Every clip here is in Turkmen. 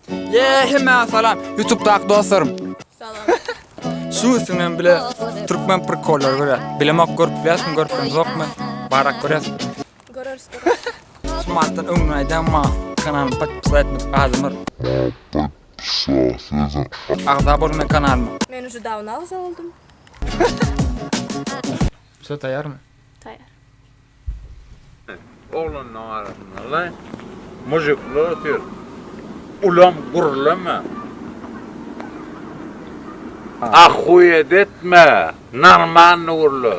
Ýe hemmäňe salam Ýutubdaky dostlarym. Salam. Şu üstünden bile türkmen prikollary görýär. Bilemok görüp bilýäsmi görüp bilemzokmy? Barak görýäs. Göreris göreris. Şu matdan öňünden aýdan ma kanalymy podpisa etmedik adamlar. Agza boluň men kanalyma. Men уже dawno agza boldum. Wsё taýýarmy? Taýýar. Oglanlaň arasynda laý mujikler otyr. Ulam gürleme. Ahuýet etme, normalny gürle.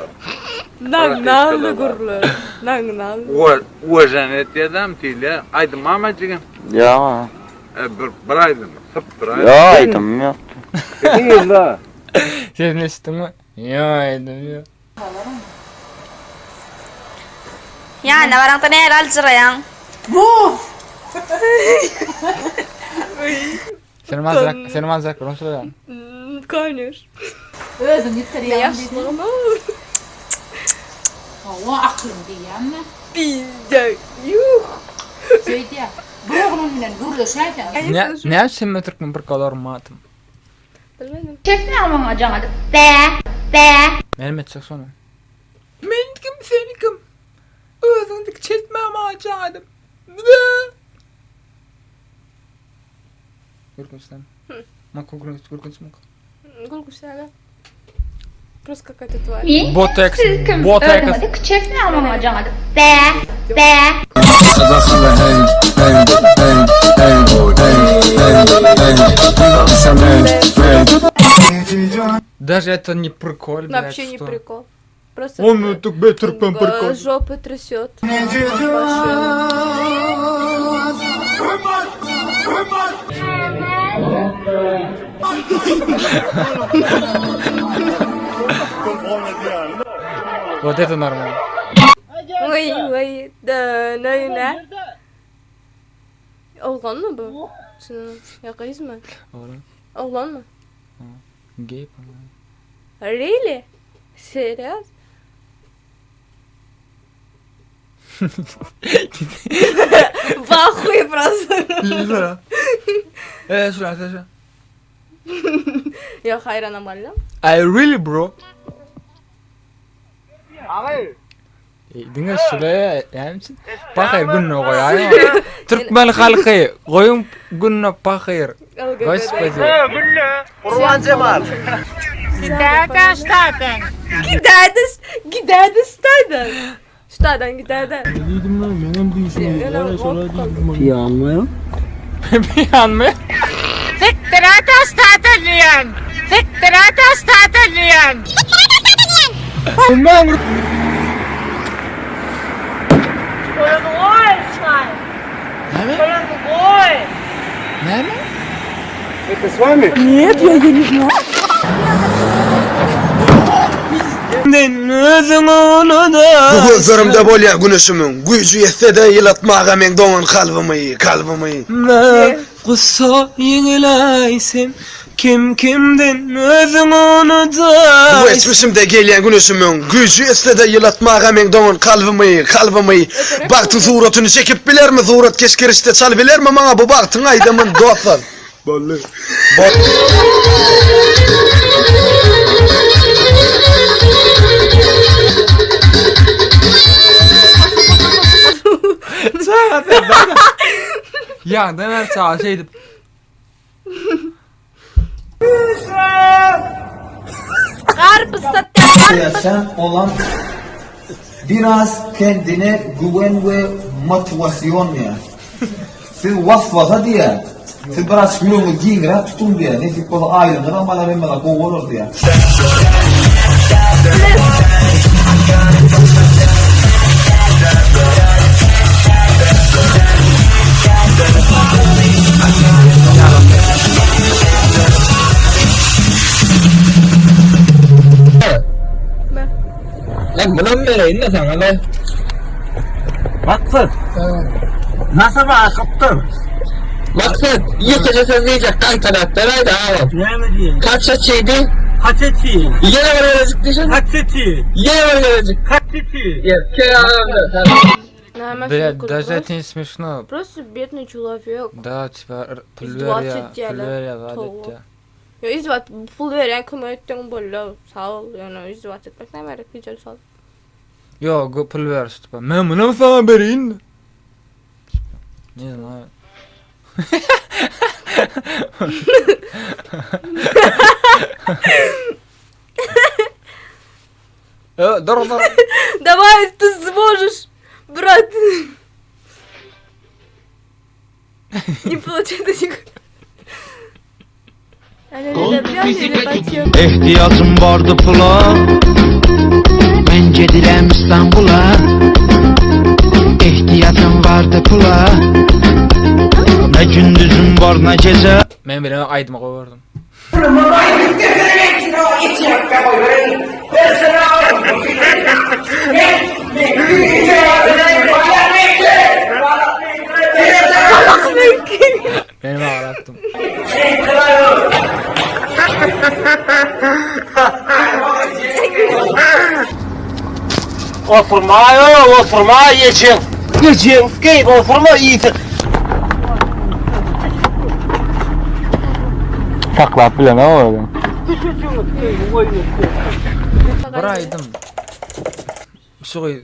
Normalny gürle. Normalny. Uwažan etýädäm tile. Aýdym barmy jigim? Ýok. E, bir, bir aýdym, sypdyr aýdym. Ýok, aýdymym ýokdy. Diýle. Sesini eşitdiňmi? Ýok, aýdym ýok. Ýanyna baraňda näle aljyraýaň? Senem azrak, senem azrak bilen soraýan. Konuş. Özüňi ýitirýäň Ýaşlygym. Hawa, akylyň diýýänmi? Bizde ýuh. Şeýdýär. Bir oglan bilen gürleşäýseň. Ne, näme üçin men türkmen bir galar matym? Bilmedim. Çekmäň maňa jaň edip. Bä. Bä. Näme etjek şony? Men kim sen kim? Özüňi dik çekme maňa jaň edip. Bä. Gülkünçden. Maňka gülkünç, gülkünç maňka. Gülkünç däl. Просто какая-то тварь. Men Botoks, siz kim? botoks. Özüňi dik çekmäň maňa jaň edip. Bä. Bä. Даже это не прикол, блядь, Вообще не что? прикол. Просто Он ну, так, блядь, türkmen прикол. жопы трясет. Машина. Вот это нормально. Oý, oý, da, ne, ne? Oglanmy bu? Çynymy? Ýa gyzmy? Oglan. Oglanmy? Gay, по-моему. Really? Serious? В ахуе просто. Eee, şura, şura. Ýok, haýranam galdym. I really bro. Diňe şuraya näme üçin? Pahyr gününe goýaýyň. Türkmen halky goýuň gününe pahyr. Gospodi. Gurban Jemal. Gidädi, gidädi ştadan. Ştadan gidädi. Piýanmy? Piýanmy? Näme? Bu gözlerimde bolýar güneşimiň Güýji ýetse-de ýylatmaga meň doňan kalbymy, kalbymy. Gussa ýeňiläýsem, kem-kemden özüňi unudaýsam. Bu geçmişimde gelýän güneşimiň Güýji ýetse-de ýylatmaga meň doňan kalbymy, kalbymy. Bagtyň suratyny çekip bilermi suratkeş kirişde çal bilermi maňa bu bagtyň aýdymyn dostlar. Boldy. Çaga sen Ýaňdan bäri çaga şeýdip. Garpyz satýan, garpyz. Sen olan biraz kendine güven we motiwasyon diýýär. Siz waswasa diýýär. Siz biraz ýüregiňizi giňräk tutuň diýýär. Nesip bolsa aýlandyram alar hemme zat gowy bolar diýýär. Lan munam bereýin-de saňa le. Maksat. Nasıl akypdyr? Maksat, ýekeje söz diýjek, gaýtalap beräýdä agam. Näme diýeýin? Kaçaçydy? Kaçaçy. Ýene bir gezejik diýşen. Kaçaçy. Ýene bir gezejik. Kaçaçy. Ýerke agam. Näme Блядь, şükür, даже prost- это не смешно. Prosta biedny çulovek. Да, типа р- pul Издеваться berýär, pul etýärler. berýär, zat Towa. etýär. Ýa izdivat pul berýän kömek etdiň bolýa sag bol ýöne izdivat etmek näme gerek gijeli sal. Ýok, go- pul beriş tipa. Men munam saňa bereýin. Ne знаю. Э, dur dur. Daway ty sможешь brat. Не получается никак. Ehtiyacım vardı pula Ben gedirəm İstanbula Ehtiyacım vardı pula Ne gündüzüm var ne gecə Men bilemem aýdyma goýberdim. Menem aglatdym. Oturma oturma geçin. Geçin skeyt oturma iyisin. Saklap bilen oğlum. Bir aýdym. Şu gyz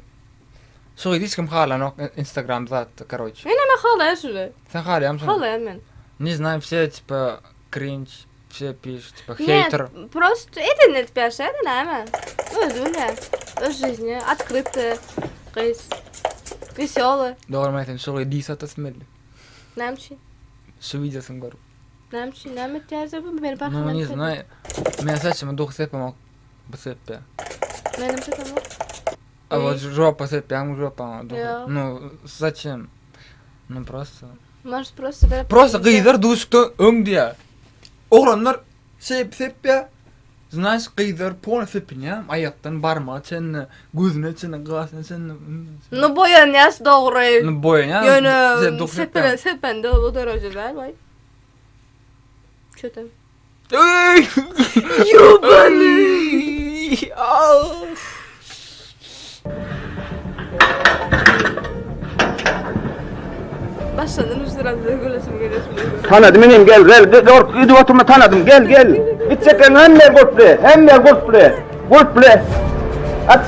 Şu gyzy hiç kim halanok Instagram zatda karoç. Men näme halaýan şuny. Sen halaýamsyň? Halaýan men. Ne znaýum все типа кринж, все пишут типа Нет, хейтер. prosto eden edip ýaşaýar näme? Özi bilýär. Öz жизни открытый gyz. Weselый. Dogrymy aýtsam şu gyzy diss atasym geldi. Näme üçin? Şu wideosyny görüp. Näme üçin? Näme etýärse bu meni Ну parham ne znaýu. Men saçyma duh sepemok. Bu sepýär. Menem sepemok. A вот žopa sepýäňmi žopaňa duh? Ýok. Ну зачем? Ну просто. Может prosto berip. Prosta gyzlar duşukda öň diýýär. Oglanlar şeýp sepýär. Znaş gyzlar polny sepinýär. Aýakdan barmaga çenli, gözüne çenli, gaşyna çenli. Nu boýanýas dogry. Nu boýanýar. Ýöne sepene sepende o dereje däl baý. Çötem. Ýobany! Başlandan uç biraz gülesim gelesim geliyor. Tanadym inim gel gel gel gidip oturma tanadym gel gel. Gitjekleň hemme gurply hemme gurply gurply. Aç.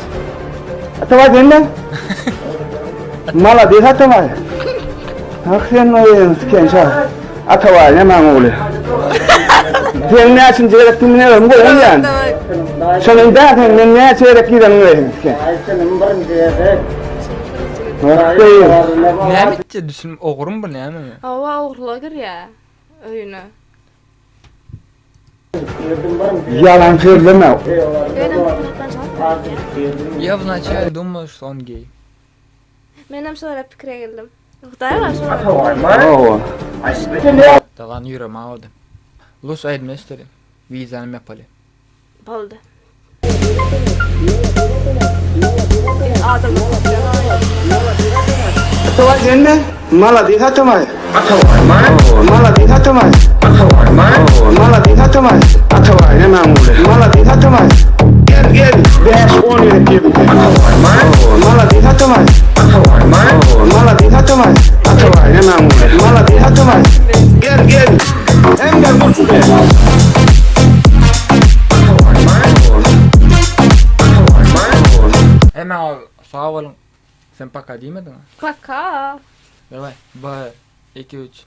Atabay sen Malades Atabay. Ah sen oýun tiken şa. Atabay nämäň ogly. Sen näçinji gezek kimine özüm goýan. Şonuň da sen men näçe gezek giden goýan tiken. Näme etdi düşün ogrum bu näme? Hawa ogurlyga girýä öýüne. Ýalan sözleme. Я вначале думал, что он гей. Menem şolara pikire geldim. Hudaý bar şolara. Dalan ýürem awady. Lus aýdym eşdeli. Wizany ýapaly. Boldy. Adam Atabay sen Malades Atabay. Malades Atabay. Malades Atabay. Atabay nämäň ogly. Malades Atabay. Gel gel. 5-10 gezek girdim. Malades Atabay. Malades Atabay. Atabay nämäň ogly. Malades Atabay. Gel gel. Hem gel gurply. Hemmäňiz sag boluň. Sen paka diýmediňä? Paka. Daway. Bir, iki, üç.